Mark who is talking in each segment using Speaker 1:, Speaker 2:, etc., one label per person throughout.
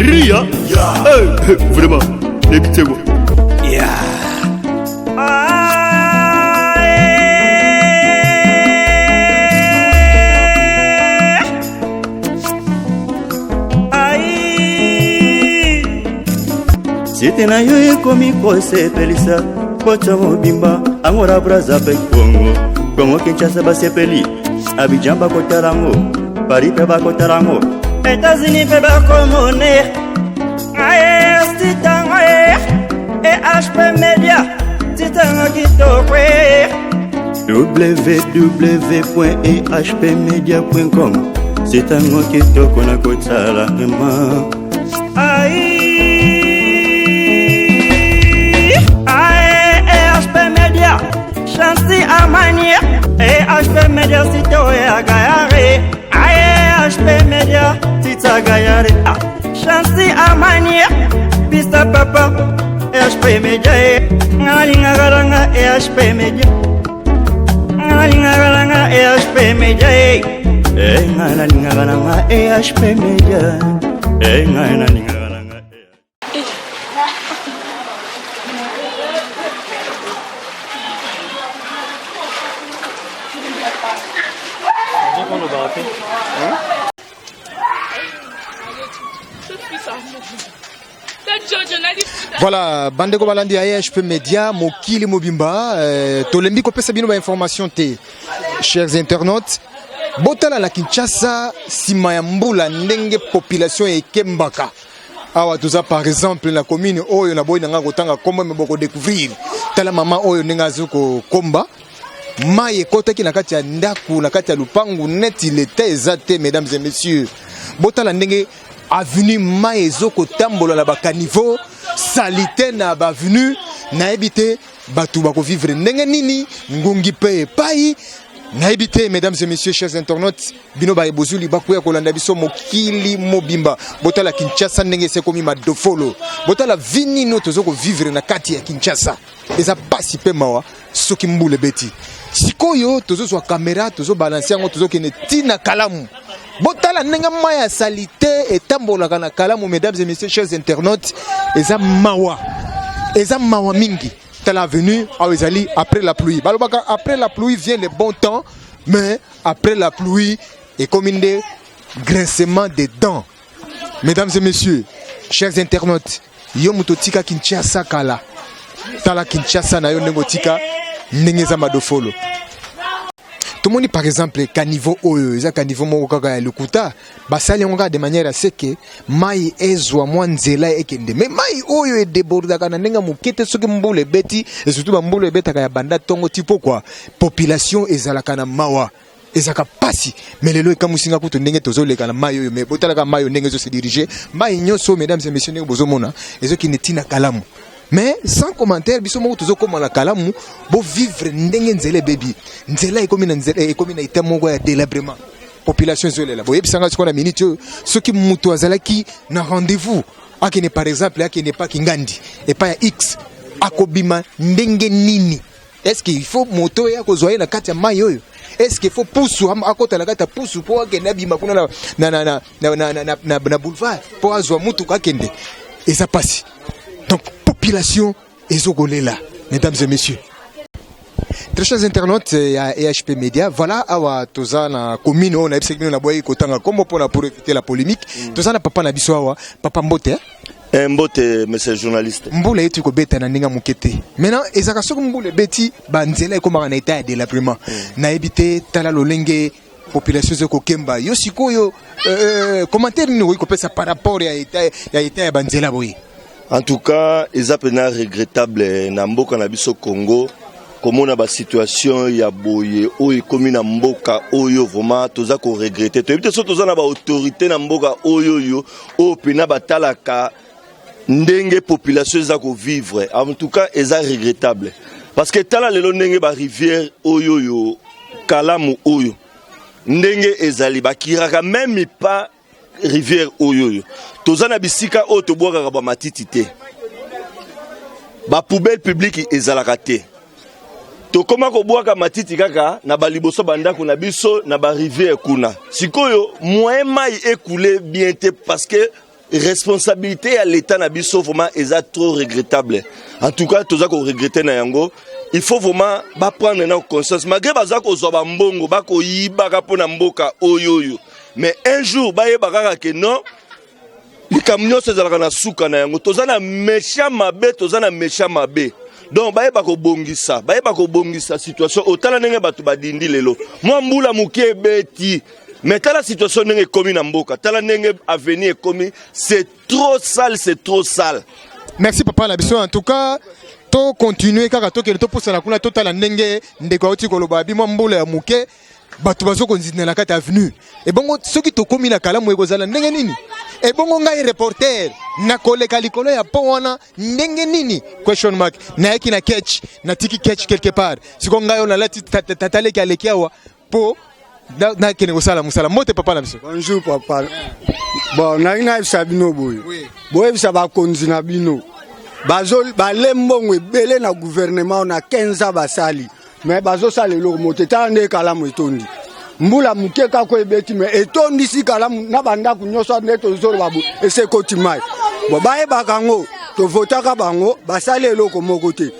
Speaker 1: Ria. Hey, vraiment, écoutez-moi.
Speaker 2: Site na yo ekomi kosepelisa poto mobimba, Angola, Braza mpe Kongo, Kongo Kinshasa basepeli, Abidjan bakotala yango, Paris mpe bakotala yango, États-Unis mpe bakomone. Ae sitango EHP Media, sitango kitoko. www.ehpmedia.com, sitango kitoko na kotala vraiment. Ai Ae EHP Media, Chancy Amani, EHP Media, sito ya gayare. Ae EHP Media, tita gayare. Chancy Amani, pista papa, EHP Media. Ngalinga EHP Media. Ngalinga EHP Media. Eh, ngalinga EHP Media. Eh, ngalinga.
Speaker 3: Voilà, bandeko balandi ya EHP Media, mokili mobimba, tolembi kopesa bino ba information te. Chers internautes, botala na Kinshasa sima ya mbula ndenge population ekembaka. Awa toza par exemple na commune oyo na boyi nanga kotanga kombo, me boko découvrir. Tala mama oyo ndenge azo kokomba. Mai ekotaki na kati ya ndako, na kati ya lupangu, neti leta eza te. Mesdames et messieurs, botala ndenge avenue mai ezokotambola na bacaniveau, saleté na baavenue. Nayebi te bato bakovivre ndenge nini, ngungi mpe epai, nayebi te. Mesdames et messieurs, chers internautes, bino baye bozuli bakoya kolanda biso mokili mobimba, botala Kinshasa ndenge esekomi madofolo. Botala vi nini oyo toza kovivre na kati ya Kinshasa. Eza pasi mpe mawa. Soki mbula ebeti sikoyo, tozozwa kamera, tozobalanse yango, tozokende ntina Kalamu. Botala ndenge mai ya saleté etambolaka na Kalamu. Mesdames et messieurs, chers internautes, eza mawa, eza mawa mingi. Tala avenue awa, ezali après la pluie. Balobaka après la pluie vient le bon temps, mais après la pluie ekomi nde grincement des dents. Mesdames et messieurs, chers internautes, yo moto otika Kinshasa kala, tala Kinshasa na yo ndenge otika, ndenge eza madofolo. Tomoni par exemple caniveau oyo, eza caniveau moko kaka ya lokuta. Basali yango kaka de manière à ce que mai ezwa mwa nzela ekende, mais mai oyo edébordaka na ndenge ya moke te soki mbula ebeti, et surtout bambula ebetaka ya banda ntongo ti pokwa. Population ezalaka na mawa, ezalaka pasi. Mais lelo ekamwisinga kutu ndenge tozoleka na mai oyo. Mais botalaka mai oyo ndenge ezose dirige, mai nyonso, mesdames et messieurs, ndenge bozomona ezokende ntina Kalamu. Mais sans commentaire, biso moko tozokóma na Kalamu. Bovivre ndenge nzela ebebi, nzela ekomi na nzela, ekomi na état moko ya délabrement. Population ezolela. Boyebisanga sikoyo, na minute oyo, soki moto azalaki na rendez-vous, akende par exemple, akende epa Kingandi, epai ya X, akobima ndenge nini? Est-ce qu'il faut moto oyo akozwa ye na kati ya mai oyo? Est-ce qu'il faut pusu, akota na kati ya pusu mpo akende, abima kuna na boulevard mpo azwa mutuka akende? Eza pasi. Donc population ezokolela, mesdames et messieurs. Très chers internautes ya EHP Media, voilà, awa toza na commune oyo nayebisaki bino naboyaki kotanga kombo mpona pour éviter la polémique. Toza na papa na biso awa. Papa, mbote.
Speaker 4: Mbote, monsieur journaliste.
Speaker 3: Mbula eti kobeta na ndenge ya moke te. Maintenant ezalaka soki mbula ebeti, banzela ekomaka na état ya délabrement. Nayebi te, tala lolenge population eza kokemba. Yo sikoyo, commentaire nini okoki kopesa par rapport ya état ya banzela boye?
Speaker 4: En tout cas, eza mpenza regrettable na mboka na biso Congo komona basituation ya boye oyo ekomi na mboka oyo. Vraiment toza koregretter. Toyebi te so toza na baautorité na mboka oyo oyo mpenza batalaka ndenge population eza kovivre. En tout cas eza regrettable, parce que tala lelo ndenge barivière oyo Kalamu oyo ndenge ezali, bakiraka même pas rivière oyo. Toza na bisika oyo tobwakaka bamatiti te, bapoubelle publique ezalaka te. Tokóma kobwaka matiti kaka na baliboso bandako na biso, na barivière kuna. Sikoyo moyen mai ecouler bien te, parce que Responsabilité ya l'État na biso vraiment eza trop regrettable. En tout cas toza ko regretter na yango. Il faut vraiment ba prendre na conscience malgré baza kozwa ba mbongo ba koyibaka mpo na mboka oyo oyo. Mais un jour bayeba kaka que non, likambo nyonso ezalaka na suka na yango. Toza na méchant mabe, toza na méchant mabe. Donc bayeba kobongisa, bayeba kobongisa situation. Otala ndenge bato badindi lelo, mwa mbula moke ebeti, mais tala situation ndenge ekomi na mboka, tala ndenge avenir ekomi, c'est trop sale, c'est trop sale.
Speaker 3: Merci papa na biso. En tout cas to continuer kaka, tokende topusana kuna, totala ndenge ndeko auti koloba bi mwa mbula ya moke, bato bazokonzinda na kati avenue. Ebongo soki tokomi na Kalamu ekozala ndenge nini? Ebongo ngai reporter nakoleka likolo ya pont wana ndenge nini? Question mark. Nayaki na ketch, natiki ketch quelque part. Siko ngai oyo nalati tataleki aleki awa mpo nakende kosala mosala. Mbote papa na biso.
Speaker 5: Bonjour papa. Bon, nalingi nayebisa bino boye, boyebisa bakonzi na bino bale mbongo ebele na gouvernement na 15 ans basali, mais bazosala eloko moko te. Tala nde Kalamu etondi, mbula moke kaka ebeti, mais etondisi Kalamu na bandako nyonso. Nde tozoloba boye, ese ekoti mai. Bon, bayebaka yango, tovotaka bango, basali eloko moko te.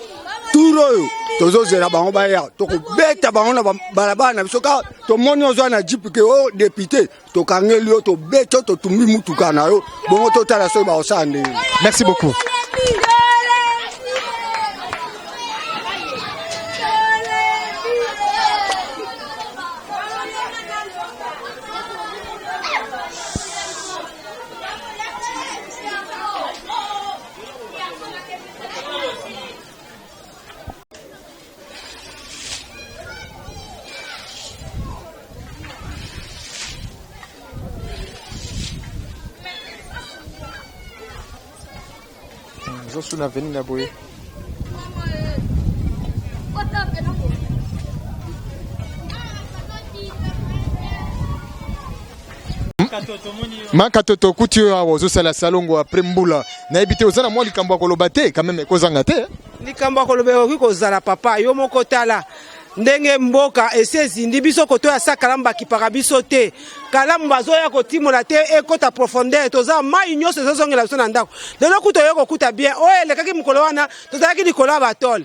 Speaker 5: Tour oyo tozozela bango baya, tokobeta bango na balabala na biso. Kaka tomoni ozwa na jeep ke o député, tokangeli yo, tobeti yo, totumbi mutuka na yo. Bongo totala soki bakosala ndenge.
Speaker 3: Merci beaucoup. Ezosuna avenue na boye. Makatoto okuti oyo awa ozosala salongo après mbula. Nayebi te, oza na mwa likambo ya koloba te? Quand même ekozanga te.
Speaker 6: Likambo ya koloba ekoki kozala, papa. Yo moko tala ndenge mboka esi ezindi. Biso koto ya sa Kalamu, bakipaka biso te. Kalamu bazoya kotimola te, ekota profondeur. Toza mai nyonso ezozongela biso na ndako. Lelo kuta oyo kokuta bien oyo elekaki mokolo wana, tozalaki likolo ya batole.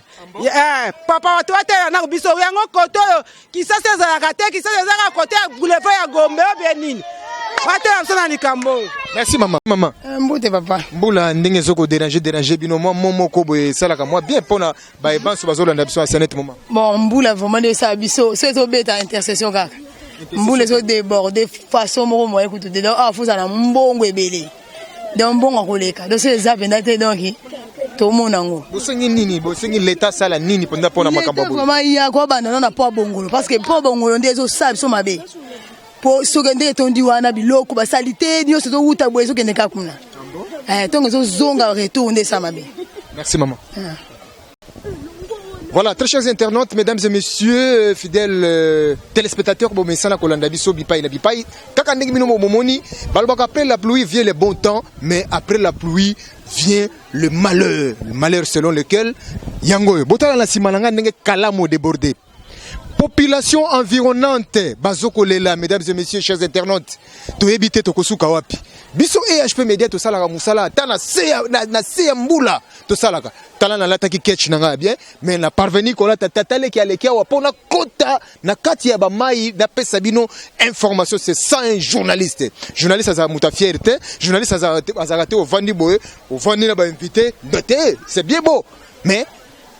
Speaker 6: Papa, bato batala nako biso yango. Koto oyo Kisasa ezalaka te. Kisasa ezalaka kote ya boulevard ya Gombe oyo bie nini. Batala biso na likambo oyo.
Speaker 3: Merci mama. Mama.
Speaker 7: Mbote papa.
Speaker 3: Mbula ndenge ezoko déranger déranger bino, mwa mo moko boye esalaka mwa bien mpona bayebanso bazolanda biso ya sanet moment.
Speaker 7: Bon, mbula vraiment nde esala biso so ezobeta intercession kaka. Mbula ezodéborde façon moko moye kutu te. Donc awa fozala na mbongo ebele, donc mbongo akoleka. Donc so eza mpenza te, donc tomona yango.
Speaker 3: Bosengi nini? Bosengi leta asala nini mpenza mpona makambo ya boye?
Speaker 7: Vraiment ya kobanda nano na po bongolo, parce que po bongolo nde ezosala biso mabe, po soki ndenge etondi wana, biloko basali te nyonso ezowuta boye, ezokende kaka kuna. Ntongo ezozonga retour nde esala mabe.
Speaker 3: Merci maman. Voilà, très chers internautes, mesdames et messieurs, fidèles téléspectateurs, bon, mesana kolanda biso bipai na bipai. Kaka ndenge bino bomoni, balobaka après la pluie vient le bon temps, mais après la pluie vient le malheur. Le malheur selon lequel yango oyo. Botala na sima na nga ndenge Kalamu débordé. Population environnante bazokolela, mesdames et messieurs, chers internautes. Toyebi te tokosuka wapi. Biso EHP Media tosalaka mosala ata na se ya, na se ya mbula tosalaka. Tala, nalataki ketch na ngai ya bien, mais na parvenir kolata tata leki aleki awa mpo nakota na kati ya bamai, napesa bino information. C'est ça un journaliste. Journaliste azalaka moto ya fier te. Journaliste azalaka te ovandi boye, ovandi na bainvité te. C'est bien beau, mais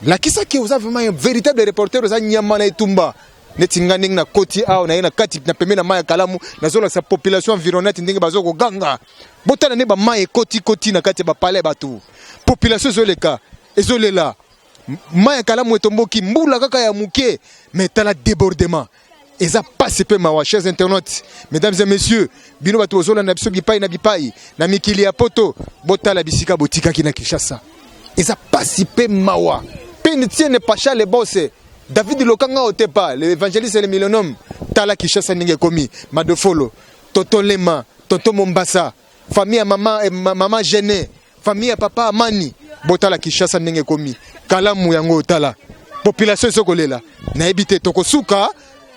Speaker 3: lakisaki oza vraiment un véritable reporter, oza nyama na etumba neti nga ndenge nakoti awa na ye na kati na pembeni na mai ya Kalamu. Nazolakisa population environnante ndenge bazo koganga. Botala nde bamai ekoti-koti na kati ya bapale ya bato. Population ezoleka, ezolela. Mai ya Kalamu etomboki, mbula kaka ya moke, mais tala débordement. Eza pasi mpe mawa. Chers internautes, mesdames et messieurs, bino bato bozolanda biso bipai na bipai na mikili ya poto, botala bisika botikaki na Kinshasa. Eza pasi mpe mawa. Mpe tiene pacha le bose David Lokanga Otepa, l'évangéliste et le millionhomme. Tala Kinshasa ndenge ekomi. Madofolo, Tonton Lema, Tonton Mombasa, famille ya mama, mama Gené, famille ya papa Amani. Botala Kinshasa ndenge ekomi. Kalamu yango tala. Population ezokolela. Nayebi te tokosuka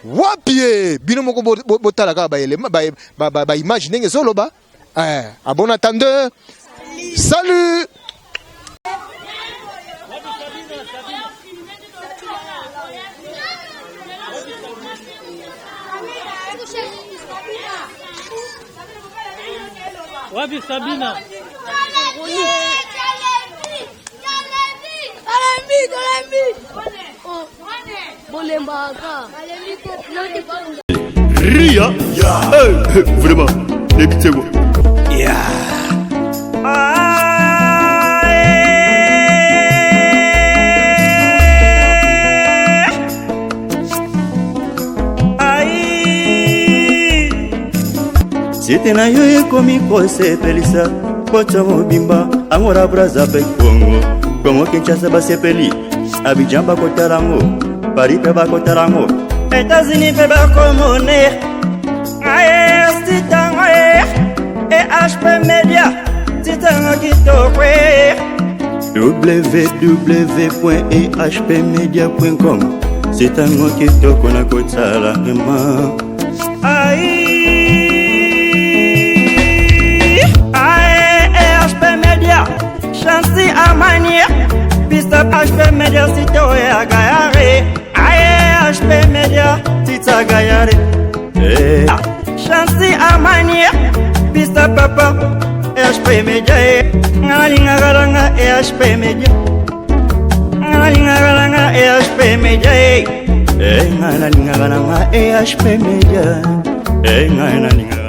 Speaker 3: wapi ye. Bino moko botala kaka ba élément, ba image ndenge ezoloba. Eh, à bon attendeur. Salut.
Speaker 8: Wapi Sabina?
Speaker 1: Ria. Eh, vraiment, nayebi te kwa.
Speaker 2: Site na yo ekomi kosepelisa poto mobimba. Angola, Braza mpe Kongo, Kongo Kinshasa basepeli, Abidjan bakotala yango, Paris mpe bakotala yango, États-Unis mpe bakomone titango EHP Media, titango kitoko www.ehpmedia.com, sitango kitoko na kotala vraiment.
Speaker 9: Ai, Ae, EHP Media, Chancy Amani, Pista HP Media, Sito ya Gayare. Ae, HP Media, Tita Gayare.
Speaker 2: Eh.
Speaker 9: Chancy Amani, Pista Papa, HP Media, Ngalinga EHP Media. Ngalinga EHP Media.
Speaker 2: Eh, ngai nalingaka nanga EHP Media. Eh, ngai nalingaka.